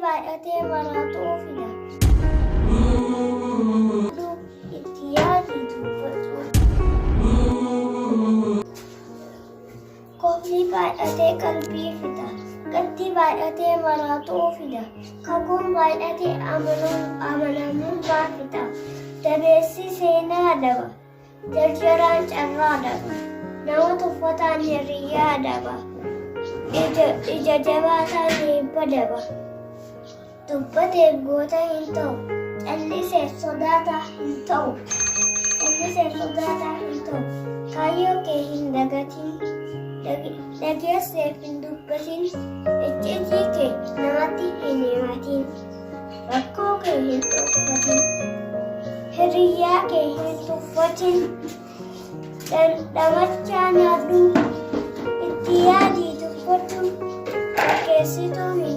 baay'atee maraatuu fida. Itti yaadii dubbadhu. Kofli baay'atee qalbii fixa. Gaddi baay'atee maraatuu fida. Kakuun baay'atee amanamummaa fixa. Dabeessi seenaa daba. Jarjaraan carraa daba. Nama tuffataan hiriyyaa daba. Ija jabaataan eebba daba. Dubbateef goota hin ta'u. Calliseef sodaataa hin ta'u. Calliseef sodaataa hin ta'u. Kaayyoo kee hin dagatin. Dhageesseef hin dubbatin. Icciitii kee namatti hin himatin. Rakkoo kee hin dhokfatin. Hiriyyaa kee hin tuffatin. Dhandhamachaa nyaadhu. Itti yaadii dubbadhu. Fakkeessituu hin